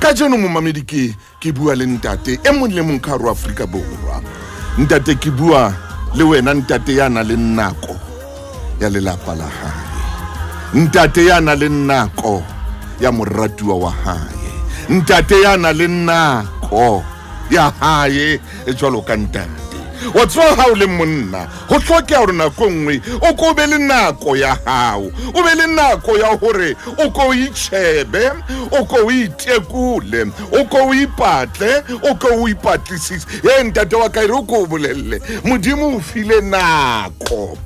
Kajeno momamedi ke bua le ntate e mong le mong ka hare ho Afrika Borwa. Ntate ke bua le wena ntate ya nang le nako ya lelapa la hae. Ntate ya nang le nako ya moratuwa wa hae. Ntate ya nang le nako ya hae jwalo ka ntate. Wa tseba ha o le monna, ho hlokeha hore nako e nngwe o ko be le nako ya hao, o be le nako ya hore o ko itjhebe, o ko itekole, o ko ipatle, o ko ipatlisise. Ye ntate wa ka, e re o ko bolelle, Modimo o file nako.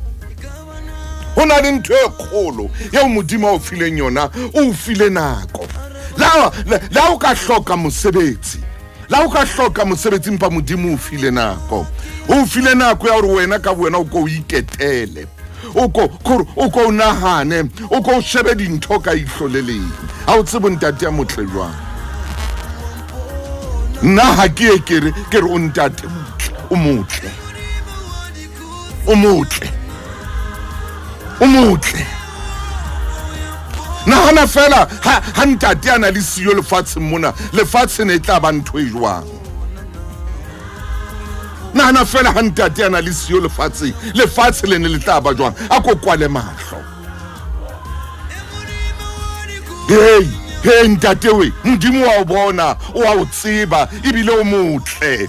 Ho na le ntho e kgolo eo Modimo a o fileng yona, o file nako. La o ka hloka mosebetsi, la o ka hloka mosebetsi, empa Modimo o file nako. O file nako ya hore wena ka wena o ko iketele, o ko nahane, o ko shebe dintho ka ihlo le leng. Ha o tsebe ntate ya motle jwang. Nna ha ke ye ke re o ntate motle, o motle, o motle, o motle. Nahana fela ha ntate a na le siyo lefatsheng mona, lefatshe ne tla ba ntho e jwang? Nahana fela ha ntate a na le siyo lefatsheng, lefatshe le ne le tla ba jwang? A ko kwale mahlo. Hey, hey ntate we, Modimo wa o bona, o a o tseba, ebile o motle.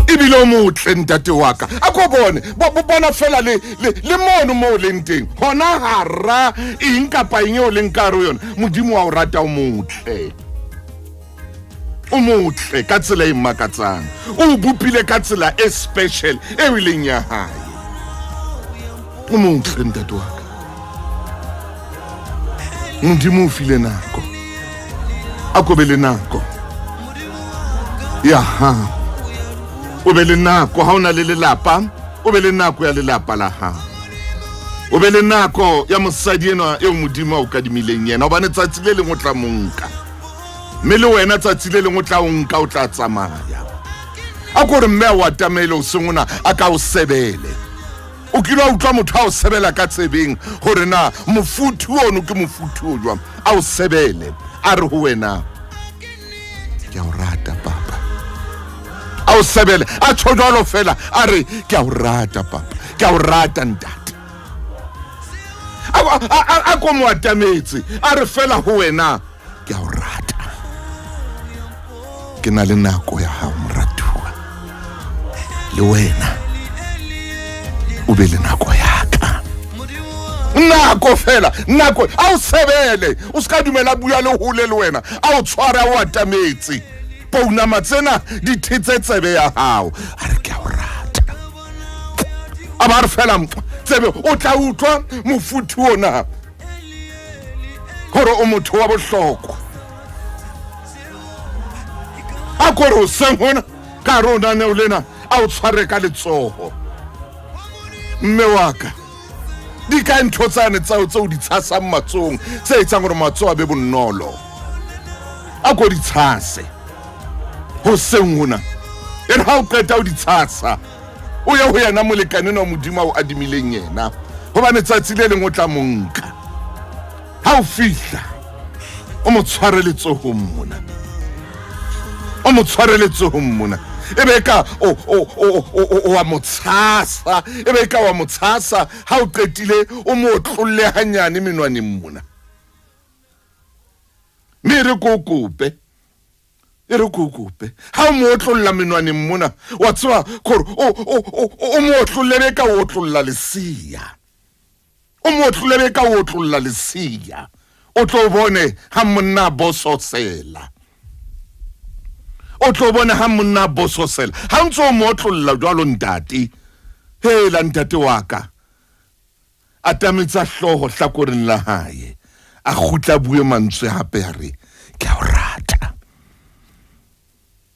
Ebile o motle ntate wa ka. A ko bone, bona fela le mono mo leng teng. Hona hara eng kapa eng eo leng ka hare ho yona, Modimo wa o rata, o motle. O motle ka tsela e makatsang. O bopile ka tsela e special e leng ya hae. O motle ntate wa ka. Modimo o file nako. A ko be le nako ya hao. O be le nako ha o na le lelapa, o be le nako ya lelapa la hao. O be le nako ya mosadi enwa eo Modimo a o kadimileng yena, hobane tsatsi le leng o tla mo nka. Mme le wena tsatsi le leng o tla o nka, o tla tsamaya. A ko re mme a o atamele hoseng hona, a ka o sebele. O kile wa utlwa motho a o sebela ka tsebeng hore na mofuthu ono ke mofuthu o jwang? A o sebele, a re ho wena, ke a o rata papa. A o sebele, a tjho jwalo fela, a re ke a o rata papa, ke a o rata ntate. A ko mo atametse, a re fela ho wena, ke a o rata. Ke na le nako ya hao moratuwa, le wena o be le nako ya ka. Nako fela, nako, a o sebele, o ska dumela bua le hole le wena, a o tshware, a o atametse. Pounama tsena di thetse tsebe ya hao, a re ke a o rata. A ba re fela tsebe, o tla utlwa mofuthu ona hore o motho wa bohlokwa. A ko re hoseng hona ka hare ho lenaneo lena, a o tshware ka letsoho. Mme wa ka, di kae ntho tsane tsao tseo di tshasang matsohong, tse etsang hore matsoho a be bonolo? A ko di tshase hoseng hona. E re ha o qeta o di tshasa, o ye ho yena molekane enwa Modimo a o adimileng yena, hobane tsatsi le leng o tla mo nka. Ha o fihla, o mo tshware letsohong mona, o mo tshware letsohong mona. E be ka o wa mo tshasa, e be ka wa mo tshasa. Ha o qetile o mo otlolle hanyane menwaneng mona. Mme re ko kope, e re ko kope, ha o mo otlolla menwaneng mona, wa tseba gore o mo otlolle be ka o otlolla lesea, o mo otlolle be ka o otlolla lesea. O tlo bone ha monna bososela, o tlo bona ha monna bososela ha ntse o mo otlolla jwalo ntate. Hela ntate wa ka, a tametsa hlooho hlakoreng la hae, a kgutla bue mantswe hape, a re ke a o rata,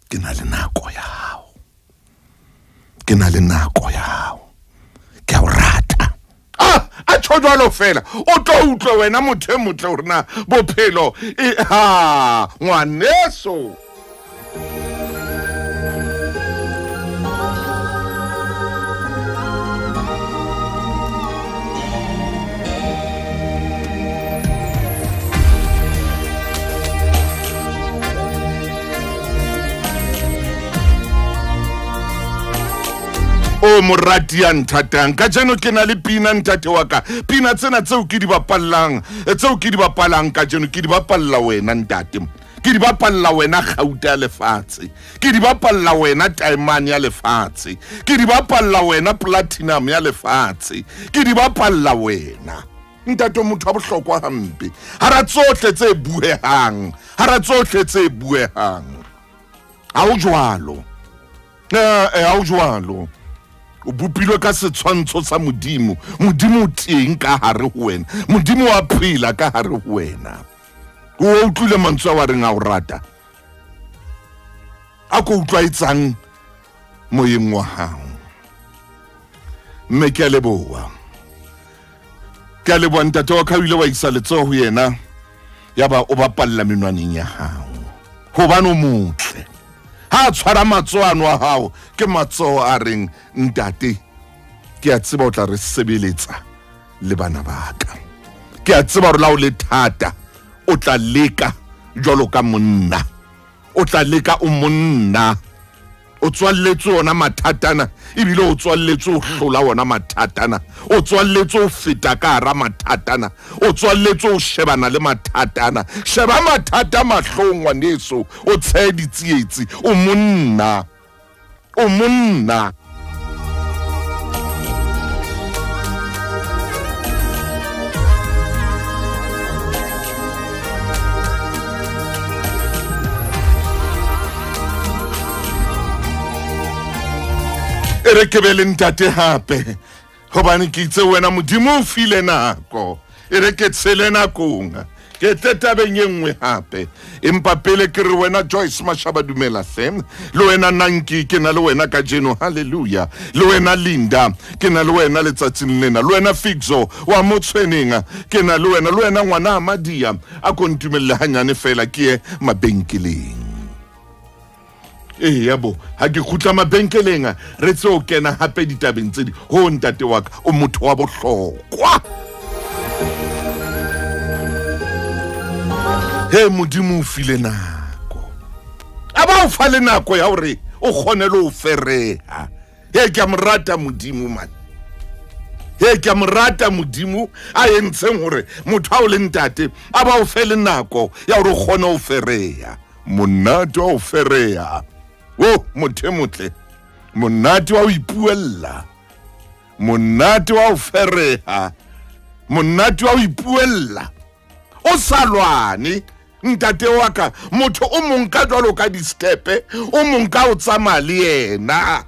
ke na le nako ya hao, ke na le nako ya hao, ke a o rata. A tjho jwalo fela, o tlo utlwe wena motho e motle hore na bophelo e ha ngwaneso. O morati ya nthatang, kajeno ke na le pina ntate wa ka. Pina tsena tseo ke di bapallang, tseo ke di bapalang kajeno, ke di bapalla wena ntate. Ke di bapalla wena kgauta ya lefatshe. Ke di bapalla wena taemane ya lefatshe. Ke di bapalla wena platinum ya lefatshe. Ke di bapalla wena. Ntate motho wa bohlokwa hampe. Hara tsohle tse buehang, hara tsohle tse buehang. Ha o jwalo. Ha o jwalo. O bopilwe ka setshwantsho sa Modimo. Modimo o teng ka hare ho wena. Modimo wa phela ka hare ho wena. O utlwile mantswe a wa reng a o rata. A ko utlwa etsang moyeng wa hao. Mme ke a leboha. Ke a leboha ntate wa ka, o ile wa isa letsoho ho yena, ya ba o bapalla menwaneng ya hao. Hobane o motle. Ha tshwara matsoho ano a hao, ke matsoho a reng ntate, ke a tseba o tla re sebeletsa le bana ba ka. Ke a tseba hore la o le thata, o tla leka jwalo ka monna. O tla leka o monna. O tswalletse ona mathatana, ebile o tswalletse o hlola ona mathatana. O tswalletse o feta ka hara mathatana. O tswalletse o shebana le mathatana. Sheba mathata mahlong ngwaneso, o tshe ditsietsi, o monna. O monna. E re ke be le ntate hape, hobane ke itse wena Modimo o file nako. E re ke tshele nakong, ke tle tabeng e nngwe hape. Empa pele ke re wena Joyce Mashaba dumela hle, le wena Nanki ke na le wena kajeno, hallelujah. Le wena Linda ke na le wena letsatsing lena, le wena Fixo wa Motshweneng ke na le wena, le wena ngwana Madia a ko ntumelle hanyane fela ke ye mabenkeleng. Ee bo, ha ke kgutla mabenkeleng re tse o kena hape ditabeng tse di ho ntate wa ka, o motho wa bohlokwa. He Modimo o file nako. A ba o fa le nako ya hore o kgone le ho fereha. He ke a mo rata Modimo man. He ke a mo rata Modimo a entseng hore motho ha o le ntate a ba o fe le nako ya hore o kgone ho fereha. Monate wa ho fereha. O motho e motle, monate wa ho ipuella, monate wa ho fereha, monate wa ho ipuella. O sa lwane ntate wa ka, motho o mong ka jwalo ka distepe, o mong ka o tsamaya le yena.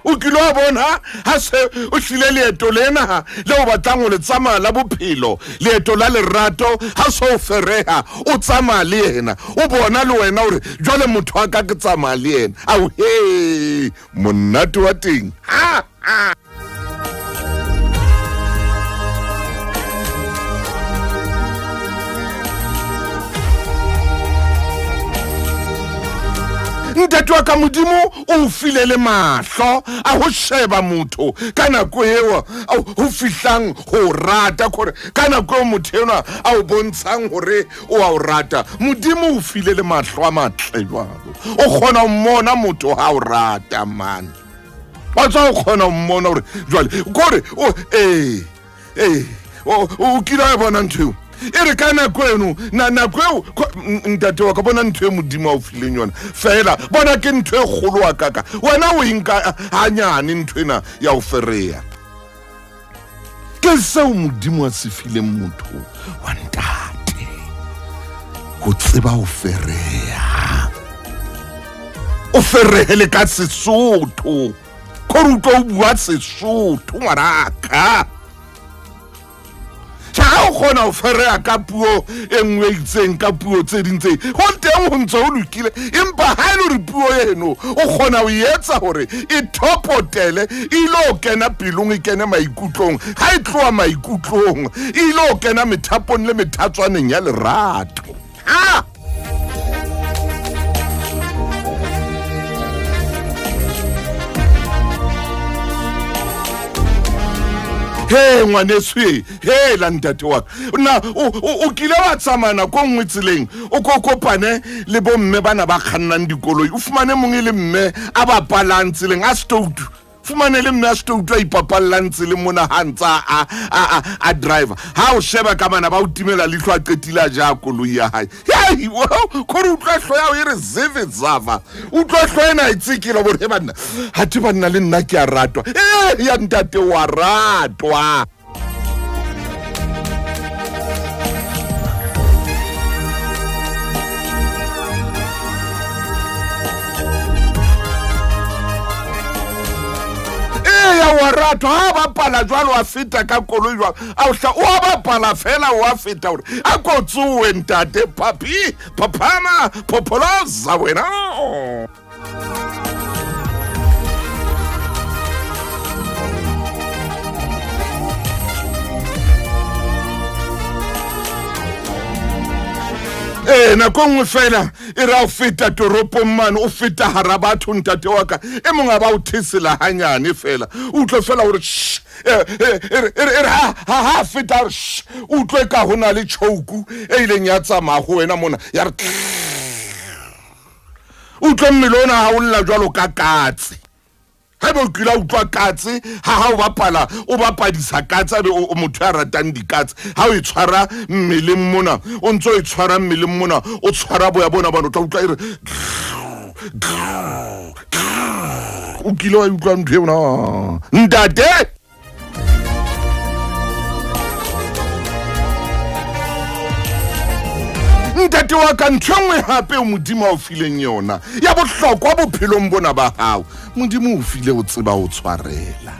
O kile wa bona ha se o hlile leeto lena le o batlang ho le tsamaya la bophelo, leeto la lerato, ha se o fereha o tsamaya le yena, o bona le wena hore jwale motho wa ka ke tsamaya le yena. Ao he, monate wa teng. Ha ha. Ntate wa ka Modimo o file le mahlo a ho sheba motho ka nako eo ho fihlang ho rata, kore ka nako eo motho enwa a o bontshang hore o a o rata. Modimo o file le mahlo a matle jwalo, o kgona ho mmona motho ha o rata man. Wa tswa o kgona ho mmona hore jwale kore o o kile wa bona ntho eo. E re ka nako eno, na nako eo ntate wa ka bona ntho e Modimo a o fileng yona fela, bona ke ntho e kgolo wa kaka. Wena o enka hanyane ntho ena ya ho fereha. Ke seo Modimo a se fileng motho wa ntate, ho tseba ho fereha. O ferehele ka Sesotho, kore utlwa o bua Sesotho ngwanaka. Ha o kgona ho fereha ka puo e nngwe e itseng, ka puo tse ding tse ho teng ho ntse ho lokile, empa ha e le hore puo eno o kgona ho etsa hore e thopotele, e ilo kena pelong, e kene maikutlong. Ha e tloha maikutlong, e ilo kena methapong le methatswaneng ya lerato. Ha He ngwaneso e, he la ntate wa ka. Na o kile wa tsamaya nako e nngwe tseleng, o ko kopane le bomme bana ba kgannang dikoloi, o fumane mongwe le mme a bapalang tseleng a stoutu. Fumane le mme a stoutu a ipapallang tseleng mona ha ntse a driver. Ha o sheba ka bana ba o timela leihlo a qetile a ja koloi ya hae. Hei, kore utlwa hlooho ya hao e re zeve zava. Utlwa hlooho ena e tsekela hore he banna, ha thwe banna le nna ke a ratwa. Ya ntate wa ratwa. Ya wa ratwa ha bapala jwalo a feta ka koloi jwalo. A o hla o a bapala fela o a feta hore a ko tsowe ntate papi papama popoloza wena. Nako nngwe fela e re ha o feta toropong mane, o feta hara batho ntate wa ka, e mong a ba o thesela hanyane fela. O utlwe fela hore shh, e re ha feta hore shh, o utlwe ka ho na le choku e ileng ya tsamaya ho wena mona, ya re utlwe mmele ona ha o lla jwalo ka katse. Haeba o kile wa utlwa katse, ha o bapala, o bapadisa katse, ebe o motho ya ratang dikatse. Ha o e tshwara mmeleng mona, o ntso e tshwara mmeleng mona, o tshwara boya bona bana, o tla utlwa e re o kile wa utlwa ntho eo na? Ntate! Ntate wa ka, ntho e nngwe hape o Modimo a o fileng yona ya bohlokwa bophelong bona ba hao, Modimo o file o tseba ho tshwarela.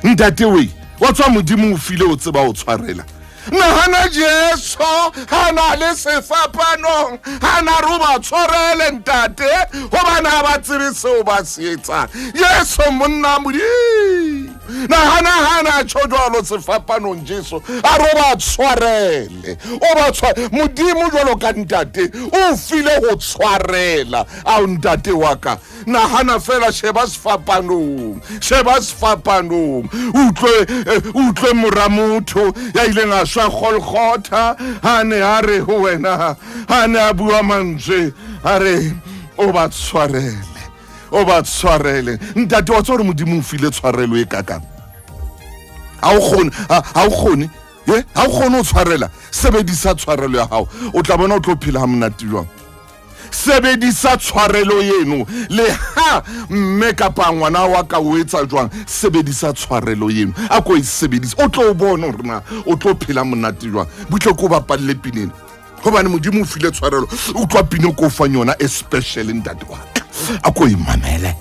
Ntate we, wa tswa Modimo o file o tseba ho tshwarela. Nahana Jesu ha na le sefapanong, ha na re o ba tshwarele ntate, hobane ha ba tsebe seo ba se etsang. Jesu monna Modimo, nahana ha na tjho jwalo sefapanong, Jesu a re o ba tshwarele, o ba tshwarele. Modimo jwalo ka ntate o file ho tshwarela. Ao ntate wa ka, nahana fela, sheba sefapanong, sheba sefapanong, utlwe mora motho ya ileng a shwa Golgotha, ha ne a re ho wena, ha ne a bua mantswe, a re o ba tshwarele, o ba tshwarele. Ntate wa tswa hore Modimo o file tshwarelo e kakang. Ha o kgone, ha o kgone, ha o kgone ho tshwarela, sebedisa tshwarelo ya hao, o tla bona o tlo phela ha monate jwang. Sebedisa tshwarelo eno, le ha mme kapa ngwana wa ka o etsa jwang, sebedisa tshwarelo eno, a ko e sebedise, o tlo bona hore na o tlo phela monate jwang. Butle ko bapalle pineng, hobane Modimo o file tshwarelo. Utlwa pina ko fang yona e special ntate wa ka, a ko e mamele.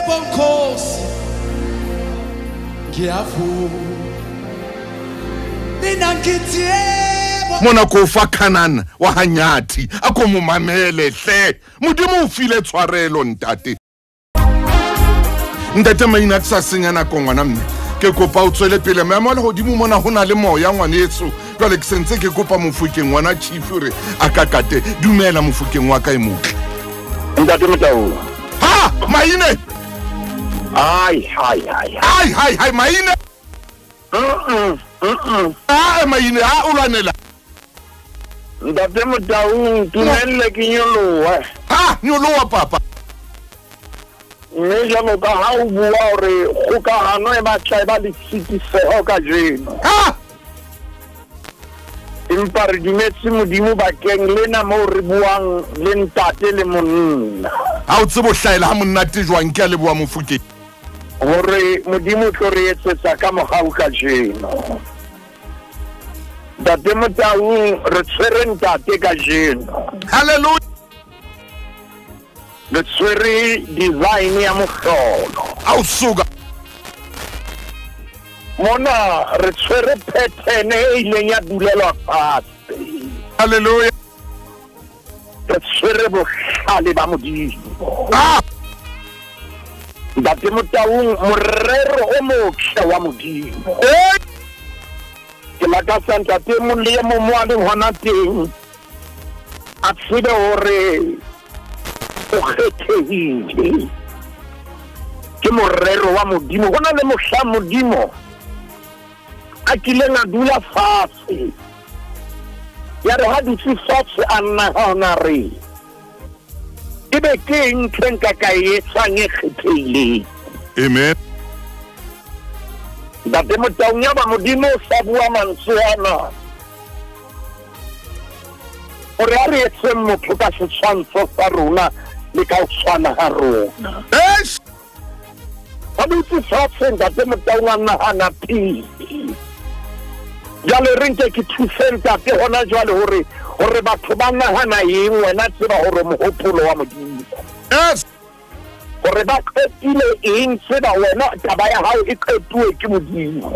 Bonkosi ngiyavuma mina ngithi mona ko fa Canaan wa Hanyathi, a ko mo mamele hle. Modimo o file tshwarelo ntate. Ntate maina ke sa senya nako ngwana mme, ke kopa o tswele pele. Maemo a lehodimo mona ho na le moya ngwaneso, jwale ke sentse ke kopa Mofokeng ngwana chief hore a ka kate. Dumela Mofokeng wa ka e motle. Ntate Motau. Ha maine. Ai ai ai. Ai ai ai maine. Ah maine ha o lwanela. Ntate Motau, tumelle ke nyoloha. Ha nyoloha papa. Mme jwalo ka ha o bua hore kgokahano e batla e ba le tshitiseho kajeno. Ha! Empa re dumetse Modimo bakeng lena moo re buang le ntate le monna. Ha o tsebe ho hlahela ha monate jwang, ke a leboha Mofokeng. Hore Modimo o tlo re etsetsa ka mohau kajeno. Ntate Motau, re tshwere ntate kajeno. Hallelujah. Re tshwere design ya mohlolo. Ao suka. Mona re tshwere pattern e ileng ya dulelwa fatshe. Hallelujah. Re tshwere bohlale ba Modimo. Ah! Ntate Motaung, morero o motle wa Modimo. Ke lakatsa ntate mong le e mong mo a leng hona teng a tsebe hore o kgethehile. Ke morero wa Modimo. Ho na le mohla Modimo a kileng a dula fatshe. Ya re ha dutse fatshe a nahana re ebe ke eng ntho e nka ka e etsang e kgethehileng. Amen. Ntate Motaung, ya ba Modimo o sa bua mantswe ana hore a re etseng motho ka setshwantsho sa rona le ka ho tshwana ha rona. Eish! Ha dutse fatshe Ntate Motaung a nahana pele. Jwale re nke ke thuse ntate hona jwale hore batho ba nahana eng, wena tseba hore mohopolo wa Modimo. Yes. Hore ba qetile eng, tseba wena taba ya hao e qetuwe ke Modimo.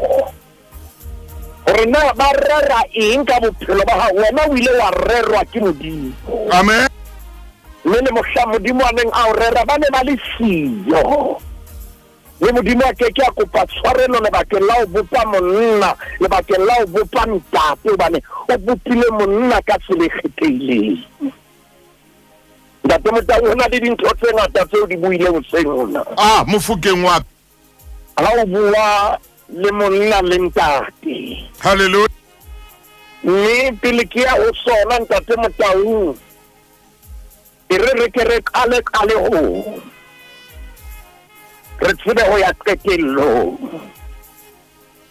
Hore na ba rera eng ka bophelo ba hao, wena o ile wa rerwa ke Modimo. Amen. Mme le mohla Modimo a neng a o rera ba ne ba le siyo. Le Modimo a ke ke a kopa tshwarelo lebakeng la ho bopa monna, lebakeng la ho bopa ntate, hobane o bopile monna ka tsela e kgethehileng. Ntate Motaung, ho na le dintho tse ngata tseo di buileng hoseng hona. Ah, mofokeng wa ka. Ha o bua le monna le ntate. Hallelujah. Mme pele ke ya ho sona Ntate Motaung, e re re ke re qale qale ho re tsebe ho ya qetellong.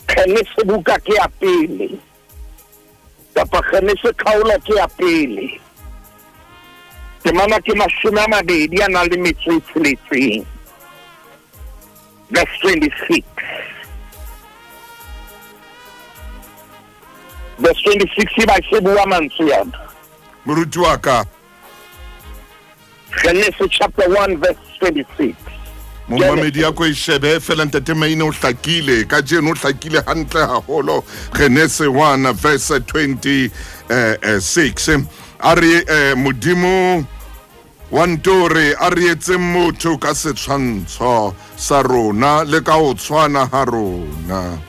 Genese buka ke ya pele, kapa Genese kgaolo ke ya pele. Temana ke 22 a nang le metso e tsheletseng. Verse 26. Verse 26 e ba se bua mantswe ana. Moruti wa ka. Genesis chapter 1 verse 26. Momamedi ya ko e shebe fela Ntate Maine o hlakile kajeno, o hlakile hantle haholo. Genese 1 verse 26. A re Modimo wa ntore a re etse motho ka setshwantsho sa rona le ka ho tshwana ha rona.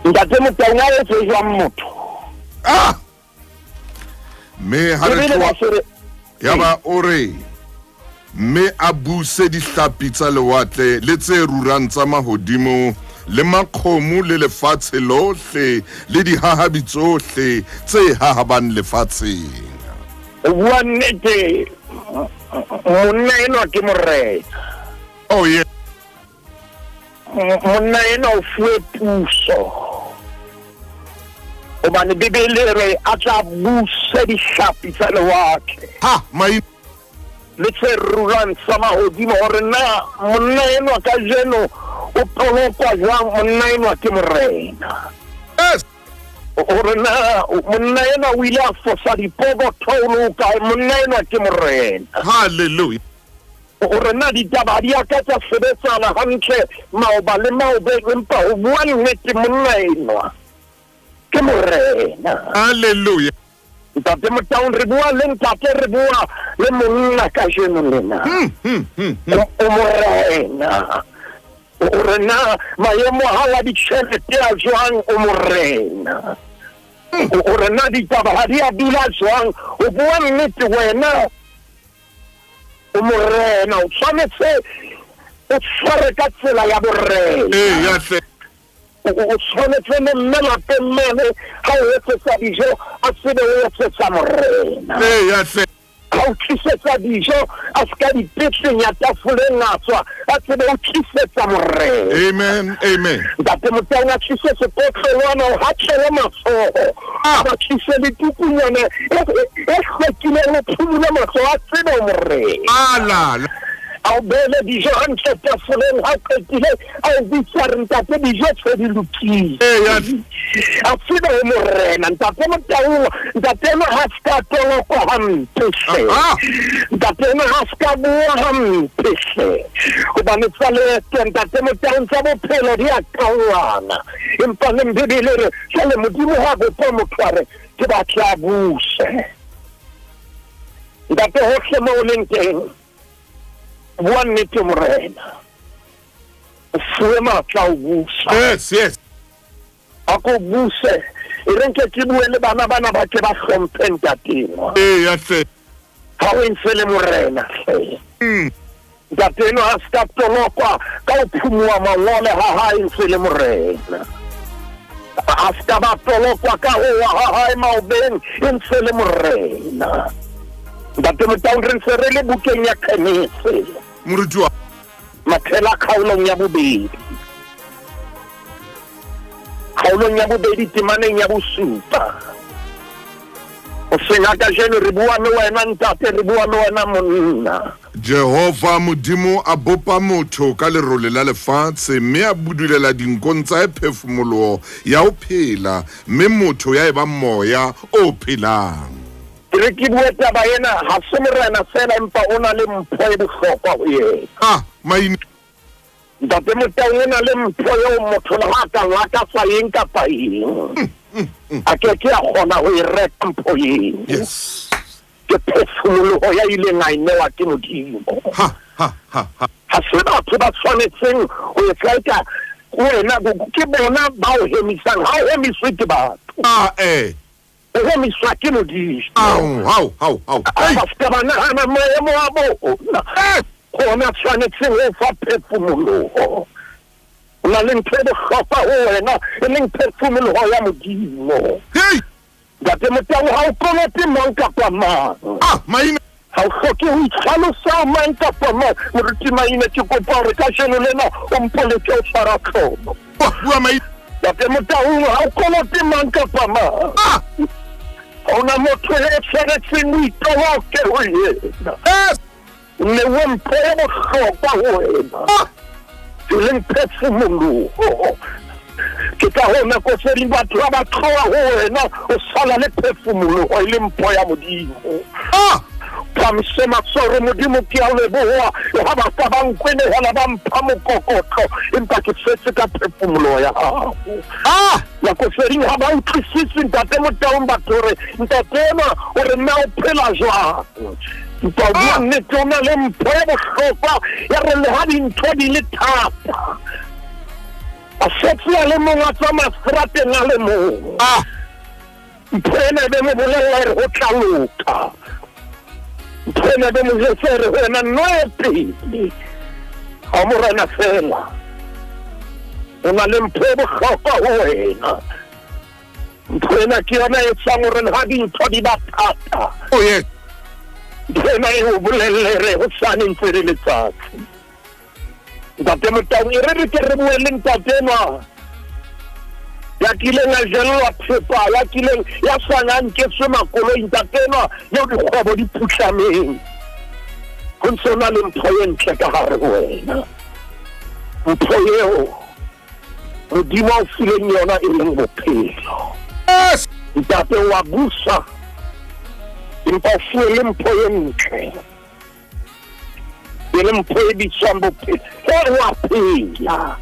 Ntate Motaung, a etse jwang motho? Ah! Mme ha re tloha ya ba o re mme a buse dihlapi tsa lewatle le tse rurang tsa mahodimo le makgomo le lefatshe lohle le dihahabi tsohle tse hahabang lefatsheng. O bua nnete, monna enwa ke morena. Oh yeah. Monna enwa o fuwe puso. Hobane Bibele e re a tla buse dihlapi tsa lewatle. Ha, mai le tse rurang tsa mahodimo. Hore na monna enwa kajeno o tolokwa jwang, monna enwa ke morena. Yes. Hore na monna enwa o ile a fosa dipokotho kae, monna enwa ke morena. Hallelujah. Hore na ditaba di a ka tsa sebetsana hantle maoba le maobe, empa ho bua nnete monna enwa ke morena. Hallelujah. Ntate Motaung, re bua le ntate, re bua le monna kajeno lena. O morena. Hore na maemo a hao a ditjhelete a jwang, o morena. Hore na ditaba ha di a dula jwang, o bua nnete wena o morena. O tshwanetse o tshware ka tsela ya borena. Ee, ya hle. O tshwanetse le mme lapeng mane ha o etsetsa dijo a tsebe o etsetsa morena. Ee, ya hle. Ha o tlisetsa dijo a se ka dipetleng ya tafoleng a tswa, a tsebe o tlisetsa morena. Amen, amen. Ntate Motaung a tlise sekotlolwana, o hatlele matsoho. Ah. A tlise le tukunyana e hlwekileng, o phumule matsoho, a tsebe o morena. Ala. A o beele dijo hantle tafoleng, ha qetile a o bitsa re ntate dijo tse di lokile. Ee, ya. A tsebe o morena. Ntate Motaung, ntate ena ha se ka tolokwa hampe hle. Ah. Ntate ena ha se ka bua hampe hle. Hobane tsa leeto Ntate Motaung tsa bophelo di a kaoana. Empa le Bibele re jwale Modimo ha bopa motho a re ke batla a buse. Ntate hohle mo o leng teng, bua nnete morena. O fuwe matla o busa. Yes, yes. A ko buse. E re nke ke bue le bana bana ba ke ba hlomphe ntateng. Ee, ya hle. Ha o ntse le morena hle. Ntate eno ha se ka tolokwa ka ho phumuwa mangole ha hae ntse le morena. A se ka ba tolokwa ka ho wa ha hae maobeng e ntse le morena. Ntate Motaung, re ntse re le bukeng ya Genese. Moruti wa Mathela kgaolong ya bobedi. Kgaolong ya bobedi temaneng ya bosupa. O seng ha kajeno re bua le wena ntate, re bua le wena monna. Jehova Modimo a bopa motho ka lerole la lefatshe, mme a budulela dinkong tsa hae phefumoloho ya ho phela, mme motho ya eba moya o phelang. Ke re ke bue taba ena, ha se morena fela, empa o na le mpho e bohlokwa ho yena. Ah, maine. Ntate Motaung, o na le mpho eo motho le ha ka lakatsa eng kapa eng, a ke ke a kgona ho e reka mpho eo. Yes. Ke phefumoloho ya ileng a e newa ke Modimo. Ha, ha, ha, ha. Ha se batho ba tshwanetseng ho etsa eka wena ke bona ba o hemisang, ha o hemiswe ke batho. Ah, eh. O hemiswa ke Modimo. Au, au, au, au. A ba se ba nahana maemo a bona. Gona tshwanetseng ho fa phefumoloho. O na le ntho e bohlokwa ho wena, e leng phefumoloho ya Modimo. Hey! Ntate Motaung, ha o kolote mang kapa mang. Ah, maina. Ha o hloke ho itlhalosa ho mang kapa mang. Moruti Maine, ke kopa hore kajeno lena o mpoletse o tshwara tlhomo. Bua maina. Ntate Motaung, ha o kolote mang kapa mang. Ah! Ha ona motho e tshwanetseng o itoloke ho yena. Yes! O neuwe mpho e bohlokwa ho wena. Ah! E leng phefumoloho. Ke ka hoo nako tse ding batho ba ba tloha ho wena, o sala le phefumoloho e le mpho ya Modimo. Ah! Phamise matsoho, Modimo ke a leboha. Le ha ba ka ba nkwenehela ba mpha mokokotlo, empa ke setse ka phefumoloho ya hao. Ah! Nako tse ding ha ba utlwisise Ntate Motaung batho hore ntate enwa o re na o phela jwang. Empa o bua nnete, o na le mpho e bohlokwa ya re le ha dintho di le thata, a setse a le mong a tsamaya seterateng a le mong. Ah! Mpho ena e be mo bolella hore ho tla loka. Mpho ena e be mo jwetsa hore ho wena nno e pele. Ha o morena fela, o na le mpho e bohlokwa ho wena. Mpho ena ke yona e etsang hore le ha dintho di ba thata, Oh, yes. mpho ena e o bolelle re hosane ntse re letsatsi. Ntate Motaung, e re re ke re bue le ntate enwa ya kileng a jellwa thepa, ya kileng ya sang a nketswe makoloi, ntate enwa eo dikgwebo di putlameng. Ho ntse ho na le mpho e ntle ka hare ho wena. Mpho eo Modimo a o fileng yona e leng bophelo. Yes! Ntate wa busa, empa o fuwe le mpho e ntle, e le mpho e bitswang bophelo. E wa phela.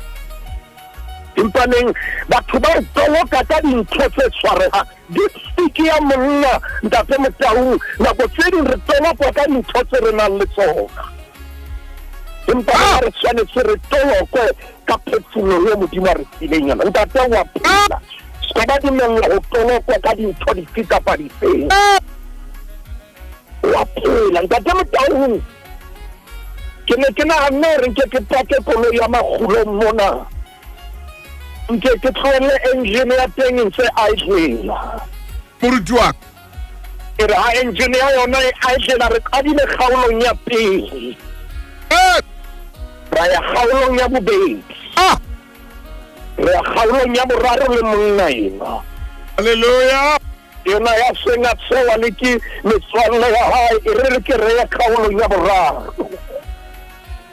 Empa neng batho ba o toloka ka dintho tse tshwarehang. Dipstick ya monna, Ntate Motaung, nako tse ding re tolokwa ka dintho tse re nang le tsona. Empa Ah! re tshwanetse re tolokwe ka phefumoloho eo Modimo a re fileng yona. Ntate wa phela. Se ka ba dumella ho tolokwa ka dintho dife kapa difeng. Wa phela. Ntate Motaung, ke ne ke nahanne hore nke ke pake koloi ya makgulong mona, nke ke tlohelle engine ya teng e ntse idlela. Moruti wa ka. E re ha engine ya yona e idlela, re qadile kgaolong ya pele. Eh! Ra ya kgaolong ya bobedi. Ah! Re ya kgaolong ya boraro le monna enwa. Hallelujah! Yona ya seng a tshewa le ke metswalle ya hae, e re re ke re ya kgaolong ya boraro.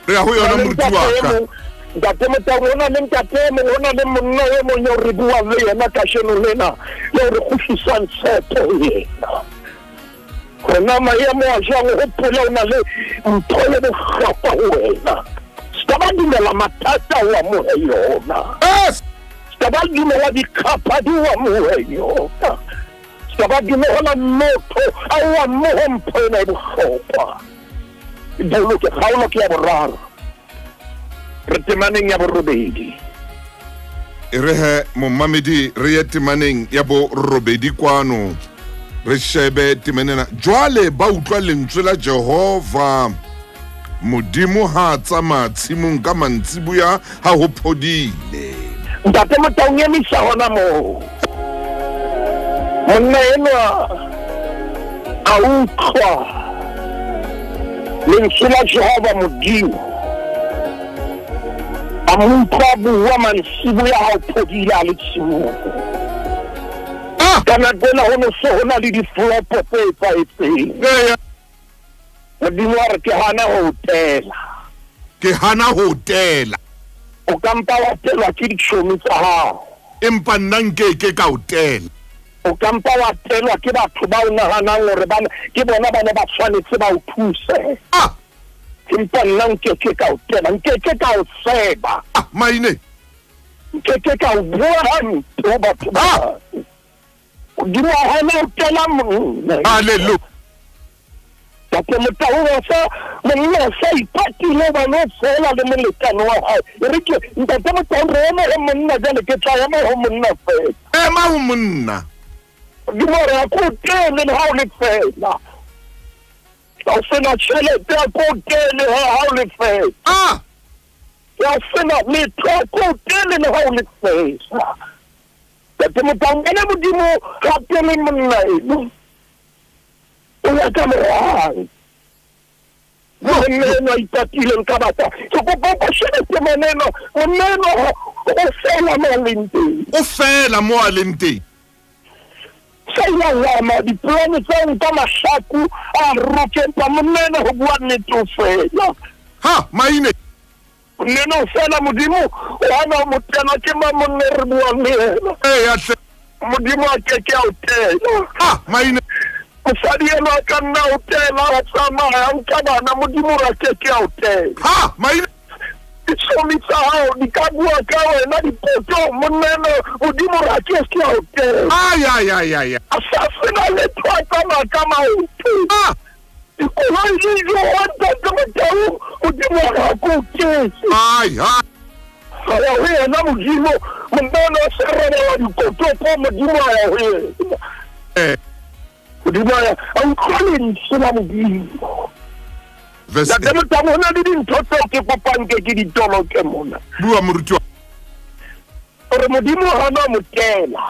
Re ya ho yona, moruti wa ka. Ntate Motaung, ho na le ntate e mong, ho na le monna e mong eo re buang le yena kajeno lena, eo re kgutlisang tshepo ho yena. Hona maemo a jwang, o hopole o na le mpho e bohlokwa ho wena. Se ka ba dumela mathata o amohe yona. Yes! Se ka ba dumela dikgapha di o amohe yona. Se ka ba dumela motho a o amohe mpho ena e bohlokwa. Boloke kgaolo ke ya boraro. Re temaneng ya borobedi. E re he momamedi, re ye temaneng ya borobedi kwano. Re shebe temanena. Jwale ba utlwa lentswe la Jehova Modimo ha tsamaya tshimong ka mantsiboya ha ho phodile. Ntate Motaung, emisa hona moo. Monna enwa a utlwa lentswe la Jehova Modimo, a mo utlwa bua mantsiboya ha ho phodile a le tshimong. Ka nako ena ho no se ho na le diflopo tse etsahetseng. Modimo a re ke hana ho tela. Ke hana ho tela. O ka mpa wa telwa ke ditjhomi tsa hao. Empa nna nkeke ka o tela. O ka mpa wa telwa ke batho ba o nahanang hore ba ke bona ba ne ba tshwanetse ba o thuse. Empa nna nkeke ka o tela, nkeke ka o seba. Maine. Nkeke ka o bua hampe ho batho ba. Modimo a hana ho tela monna. Hallelujah. Ntate Motaung sa monna sa ipatile ba no fela le molekane wa hae. E re ke ntate Motaung re ema ho monna jwale, ke tla ema ho monna fela. Ema ho monna. Modimo re a ko tele le ha o le fela. Ha o sena tjhelete a ko tele ha o le fela. Ya sena letho a ko tele le ha o le fela. Ntate Motaung ene Modimo ga tele monna eno. O ya ka morao. Monna enwa a ipatileng ka batho. Ke kopa o shebe temana ena. Monna enwa o fela mo a leng teng. O fela mo a leng teng. Sa ile a lama dipolane tsa nka mahlaku a roke, empa monna enwa ho bua nnete o fela. Ha, maine. Monna enwa o fela, Modimo o hana ho mo tela, ke mang monna e re buang le yena? Eya hle. Modimo a keke a o tela. Ha, maine. Mosadi enwa a ka nna o tela, a tsamaya, a nka bana, Modimo a keke a o tela. Ha, maine. Ditjhomi tsa hao di ka bua ka wena dipotong, monna enwa Modimo a keke a o tela. Ay, ay, ay, ay. A sa sena letho, a tsamaya ka maoto. Dikoloi di jowa ntate Motaung, Modimo a ko tele. Ay, ay. A ya ho yena Modimo, monna enwa a se robala dikotopo, Modimo a ya ho yena. Modimo a utlwa lentswe la Modimo. Ntate Motaung, ho na le dintho tseo ke kopang ke di toloke mona. Bua moruti wa. Hore Modimo hana mo tela.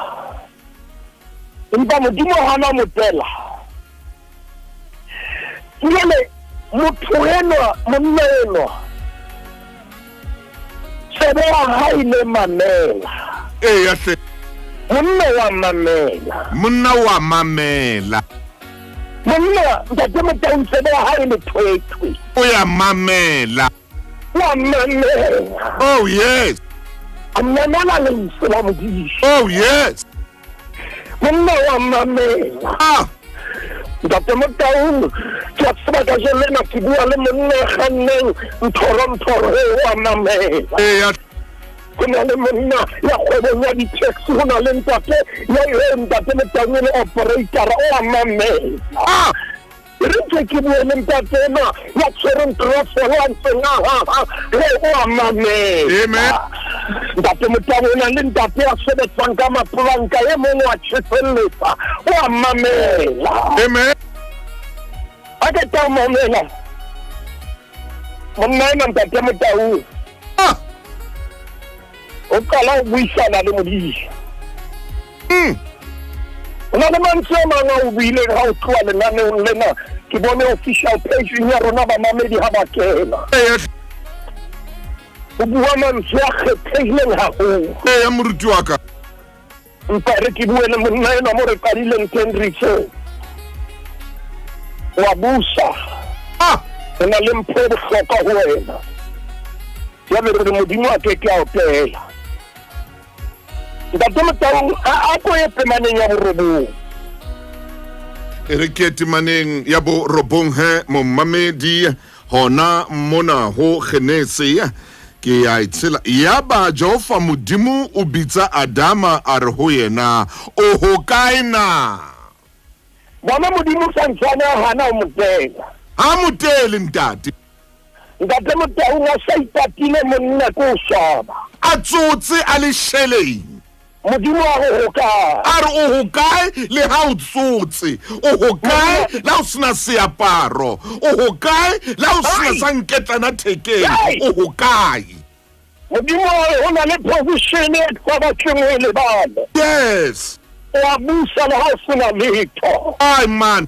Empa Modimo hana mo tela. Jwale motho enwa, monna enwa, tsebe ya hae le mamela. Eya hle. Monna wa mamela. Monna wa mamela. Monna ntate Motaung tsebe ya hae le thwethwe. O ya mamela. Wa mamela. Oh yes. A mamela lentswe la Modimo. Oh yes. Monna wa mamela. Ntate Motaung, ke a tseba kajeno lena ke bua le monna ya kganneng nthoro wa mamela. Eya. Ho na le monna ya kgwebong ya di-taxi, ho na le ntate ya ntate Motaung le operator o a mamela. E re ntse ke bue le ntate enwa ya tshwereng trofolo a ntseng a haha, o a mamela. Amen. Ntate Motaung, o na le ntate ya sebetsang ka mapolanka, e mong wa tjheselletsa, o a mamela. Amen. A ke tla mamela. Monna enwa ntate Motaung o qala ho buisana le Modimo. Ho na le mantswe a mang a o buileng ha o tloha lenaneong lena, ke bone official page ya rona bamamedi ha ba kena. O bua mantswe a kgethehileng haholo. Eya moruti wa ka. Empa re ke bue le monna enwa mo re qadileng teng re itse. Wa busa. Ho na le mpho e bohlokwa ho wena. Jwale re re Modimo a keke a o tela. Ntate Motaung, a ko ye temaneng ya borobong. E re ke temaneng ya borobong he momamedi hona mona ho Genese ke ya itshela. Yaba Jehova Modimo o bitsa Adama a re ho yena, o hokae na? Bona Modimo sa ntsane a hana ho mo tela. Ha mo tele ntate. Ntate Motaung a sa ipatile monna ke o shaba. A tsotse a le sheleng. Modimo a re ho kae? A re o ho kae le ha o tsotse? O ho kae la o sena seaparo? O ho kae la o sena sa nketlana thekeng? O ho kae? Modimo a re ho na le position e sa batleng ho e lebala. Yes. O a busa le ha o sena letho. Ai man.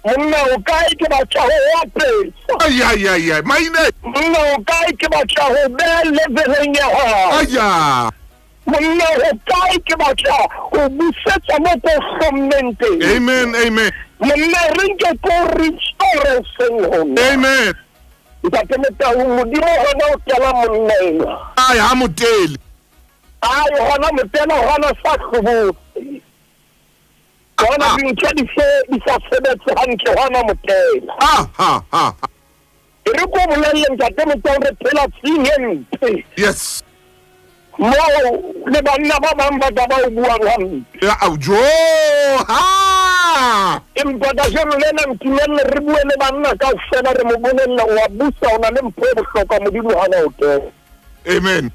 Monna o kae ke batla ho apesa. Ai ai ai ai. Maine. Monna o kae ke batla ho beha leveleng ya hao. Aya. Monna o kae ke batla ho busetsa mo ko hlommeng teng. Amen, amen. Monna re nke ko restore seng hona. Amen. Ntate Motau, Modimo hona o tela monna enwa. Ai ha motele. Ai hona motela hona sa hlobotse. Hona dintho di sa sebetse hantle hona motela. Ha ha ha. E re ko bolelle ntate Motau re phela tshing e mpe. Yes. Mo le banna ba bang ba ka ba o buang hampe. Ya jo ha. Empa kajeno lena ntumelle re bue le banna kaofela re mo bolelle o a busa o na le mpho e bohlokwa Modimo hana o teng. Amen.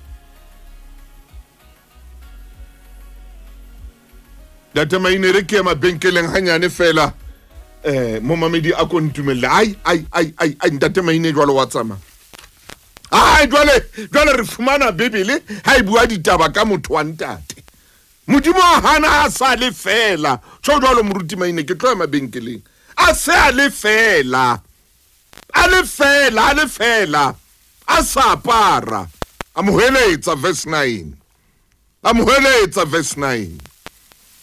Ntate Maine re ke mabenkeleng hanyane fela momamedi a ko ntumelle. Ai ai ai ai ai ntate Maine jwalo wa tsamaya. Ai jwale re fumana Bibele ha e bua ditaba ka motho wa ntate. Modimo a hana a sa le fela. Tjho jwalo moruti Maine ke tlo ya mabenkeleng. A se a le fela. A le fela, a le fela. A sa apara. A mo heletsa verse 9. A mo heletsa verse 9.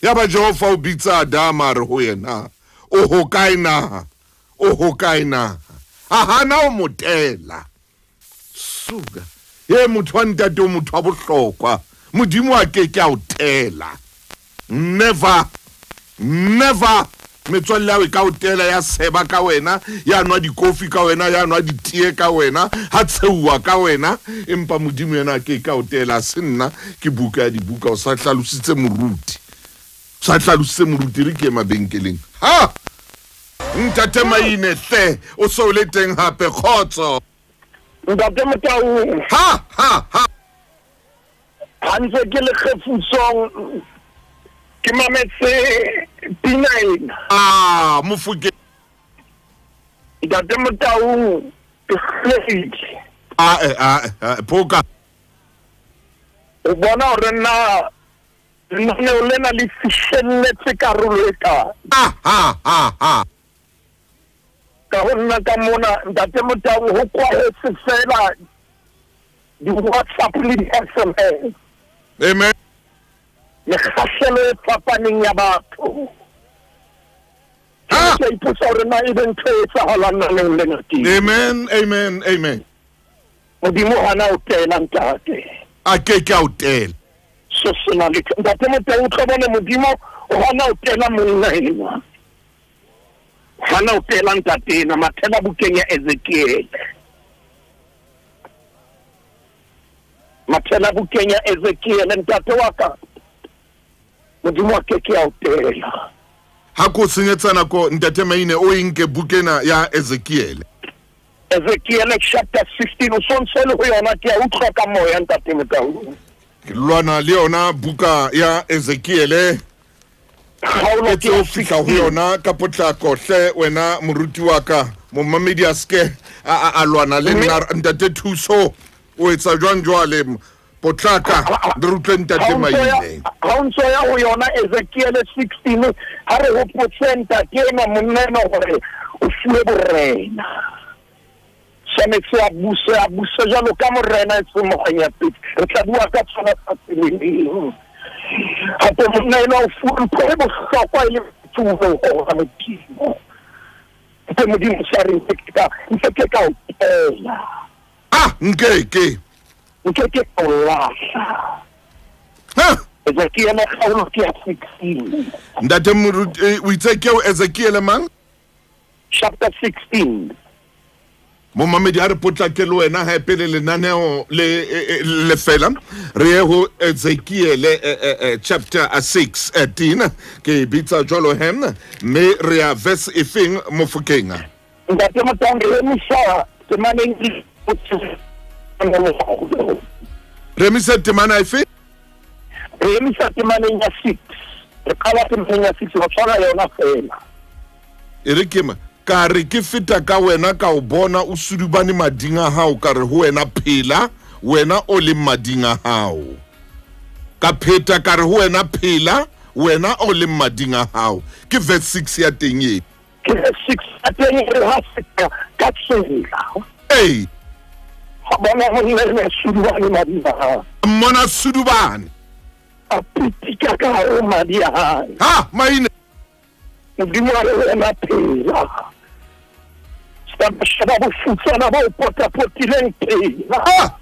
Ya ba Jehova o bitsa Adama a re ho yena, o ho kae na? O ho kae na? A hana o motela. Suka. Ye motho wa ntate o motho wa bohlokwa. Modimo a ke ke a o tela. Never. Never. Metswalle ya ka o tela ya seba ka wena, ya nwa dikofi ka wena, ya nwa ditee ka wena, ha tsheuwa ka wena, empa Modimo yena a ke ke a o tela. Se nna ke buka ya dibuka o sa hlalositse moruti. Sa hlalositse moruti re ke mabenkeleng. Ha! Ntate Maine hle o so le teng hape kgotso. Ntate Motau. Ha ha ha. Ha ntse ke le kgefusong ke mametse pina ena. Ah, mofuke. Ntate Motau ke hlehile. Ah phoka. O bona hore nna lenaneo lena le fihlelletse karolo e kae. Ha ha ha ha. Ka ho nna ka mona ntate Motau ho kwahetse fela di-WhatsApp le di-SMS. Amen. Mekgahlelo e fapaneng ya batho. Ke ipotsa hore na ebe ntho e etsahalang naneong lena teng. Amen, amen, amen. Modimo hana o tela ntate. A ke ke a o tela. So sena le ntate Motau o tlo bone Modimo o hana o tela monna enwa. Hana o tela ntate ena mathela bukeng ya Ezekiel. Mathela bukeng ya Ezekiel ntate wa ka. Modimo a ke ke a o tela. Ha ko senyetsa nako ntate Maine o enke bukena ya Ezekiel. Ezekiel chapter 16 o sontse le ho yona ke a utlwa ka moya ntate Motau. Ke lwana le yona buka ya Ezekiel. Kgaolo ke o fihla ho yona ka potlako hle wena moruti wa ka momamedi a ske a lwana le nna ntate Thuso o etsa jwang jwale potlaka re utlwe ntate Maine. Ha o ntso ya ho yona Ezekiel 16 ha re hopotse ntate ena monna ena hore o fuwe borena. Tshwanetse a buse jwalo ka morena e seng mokganyapedi. Re tla bua ka tsona tsatsi le leng. Hape monna ena o fuwe mpho e bohlokwa e le tsuo ho ga Modimo. Hape Modimo sa re nke ke ka o tela. Ah, nke ke. Nke ke ka o lahla. Ha! Ezekiel kgaolo ke ya 16. Ntate moruti o itse ke o Ezekiel mang? Chapter 16. Momamedi a re potlake le wena ha pele lenaneo le le fela re ye ho Ezekiel chapter 6 13 ke bitsa jwalo hem mme re ya verse e feng mofokeng. Ntate Motau re emisa temaneng re emisa temana efe? Re emisa temaneng ya 6. Re qala temaneng ya 6 ho tshwara yona fela. E re ke ma ka re ke feta ka wena ka o bona o sudubane mading a hao, ka re ho wena phela, wena o leng mading a hao. Ka pheta ka re ho wena phela, wena o leng mading a hao. Ke verse 6 ya teng e. Ke verse 6 ya teng e re ha feta ka tsela. Hey. Ha bona monna le sudubane mading a hao. Mmona sudubane. A pitika ka o madi a hae. Ha, maine. Modimo a re wena phela. Ska ba sheba bofutsana ba o potapotileng phela. Ha.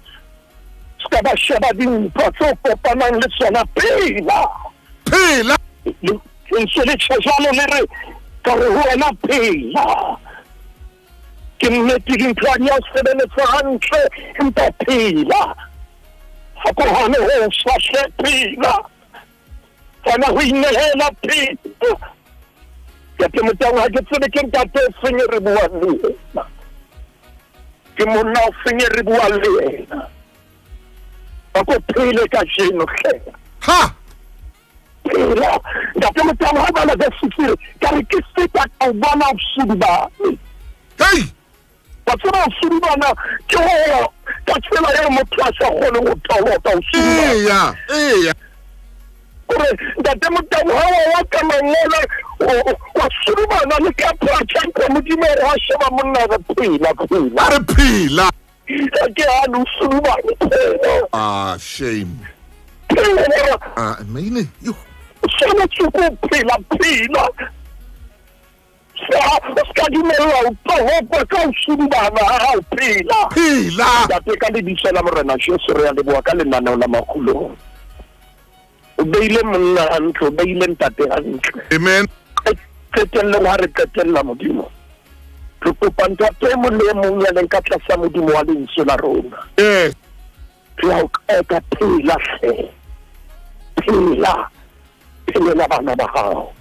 Ska ba sheba dintho tse o kopanang le tsona phela. Phela. Lentswe le tjho jwalo le re ka re ho wena phela. Ke nnete dintho ha di a o sebeletsa hantle, empa phela. Ha ko hane ho shwa hle phela. Hana ho inehela phela. Ke motang ha ke tsebe ke ntate o feng e re buang le yena. Ke monna o feng e re buang le yena. A ko phele kajeno hle. Ha! Phela. Ntate motang ha bala verse 6 ka re ke feta ka o bona o sudubane. Hey! Wa tseba o sudubana ke ho ka tsela eo motho a sa kgoneng ho toloka o sudubana. Eya, eya. Kore ntate motang ha wa ka mangole wa sudubana le ka phatsa ka Modimo re ha sheba monna re phela phela. Re phela. Ke ha no sudubane phela. Ah, shame. Phela. Ah, maine yo. Tshwanetse ko phela phela. Sa o ska dumella o toloka ka o sudubana ha o phela. Phela. Ntate ka lebitso la Morena Jesu re a leboha ka lenaneo la makgulong. O beile monna hantle, o beile ntate hantle. Amen. Qetellong ha re qetella Modimo. Re kopa ntate e mong le e mong ya leng ka tlasa Modimo wa lentswe la rona. Yes. Re a o qeta phela hle. Phela. Phelela bana ba hao.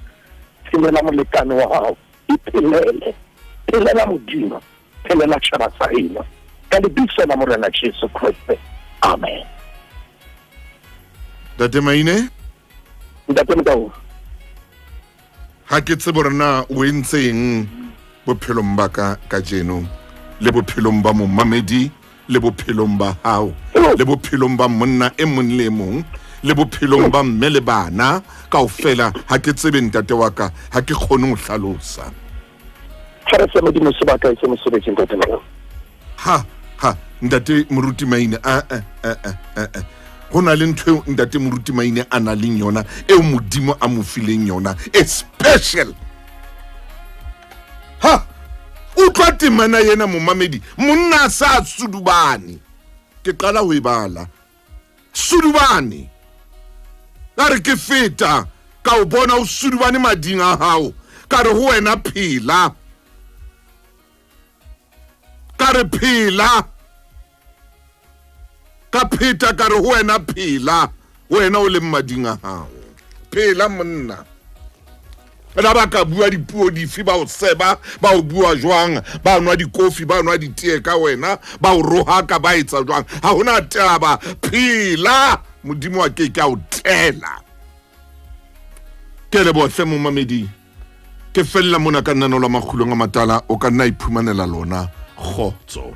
Phelela molekane wa hao. Iphelele. Phelela Modimo. Phelela tjhaba sa heno. Ka lebitso la Morena Jesu Kreste. Amen. Ntate Maine? Ntate Motau. Ha ke tsebe hore na o entseng bophelong ba ka kajeno, le bophelong ba momamedi, le bophelong ba hao, le bophelong ba monna e mong le mong, le bophelong ba mme le bana kaofela. Ha ke tsebe ntate wa ka, ha ke kgone ho hlalosa. Tshwara se Modimo sebaka se mosebetsi ntate Motau. Ha ha ntate Moruti Maine a a a a ho na le ntho eo ntate Moruti Maine a nang le yona eo Modimo a mo fileng yona e special. Ha utlwa temana yena momamedi, monna sa sudubane. Ke qala ho e bala. Sudubane. Ka re ke feta ka o bona o sudubane mading a hao, ka re ho wena phela. Ka re phela. Ka pheta ka re ho wena phela, wena o leng mading a hao. Phela monna. La ba ka bua dipuo dife, ba o seba, ba o bua jwang, ba nwa dikofi, ba nwa ditee ka wena, ba o rohaka, ba etsa jwang. Ha hona taba, phela. Modimo wa ke ka o tela. Ke leboha hle momamedi. Ke fella mona ka nna la makgulong a matala, o ka nna iphumanela lona. Kgotso.